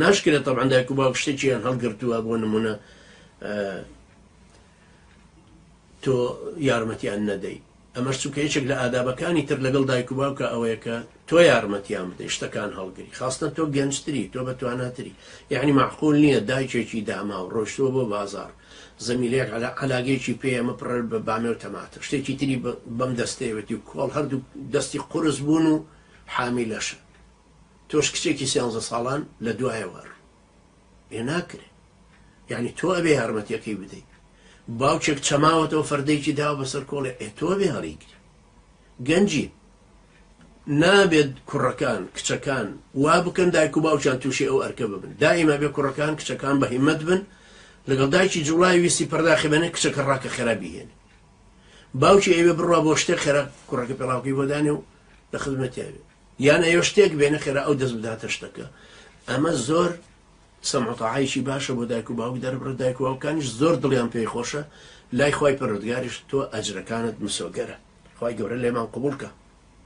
ناشکرێت تەبعەن دایک و باوک شتێکیان هەڵگرتووە بۆ نمونە تۆ یارمەتیان نەدەی ئەمەش چونکە یەکێک لە ئادابەکانی تر لەگەڵ دایک و باوکە ئەوەیە کە تۆ یارمەتیان بدەی شتەکان هەڵگری خاستن تۆ گەنجتری تۆ بەتواناتری یعنی معقول نییە دایکێکی داماو ڕۆشتووە بۆ بازار زەمیلەیەک عەلاگەیەکی پێ ئەمە پڕ بە بامێ و تەماتە شتێکی تری بەم دەستەیەوەتی و کۆڵ هەردوو دەستی قورس بوون و حامیلەشە تۆش کچێکی سیانزە ساڵان لە دوایەوە ئێ ناکرێ یعنی تۆ ئەبێ یارمەتیەکەی بدەیت باوکێک چەماوەتەوە فەردەیەکی داوە بەسەر کۆڵێ ئێ تۆ بێ هەڵیگری گەنجی نابێت کوڕەکان کچەکان وا بکەن دایک و باوکیان تووشی ئەو ئەرکە ببن دائیما بێ کوڕەکان کچەکان بە هیمەت بن لەگەڵ دایکی جوڵای ویستی پەرداخی بەنێ کچەکە ڕاکە خێرا بیهێنێ باوکی ئەوێ بڕوا بۆ شتێک خێرا کوڕەکە پێڵاوکەی بۆ دانێ و لە خزمەتیا بێ یان ئەیۆ شتێک بێنە خێرا ئەو دەست بداتە شتەکە ئەمە زۆر سەمع و تاعەیەکی باشە بۆ دایک و باوک دەربڕە دایک و باوکانیش زۆر دڵیان پێی خۆشە لای خوای پەروەردگاریش تۆ ئەجرەکانت مسۆگەرە خوای گەورە لێمان قبوڵ کە.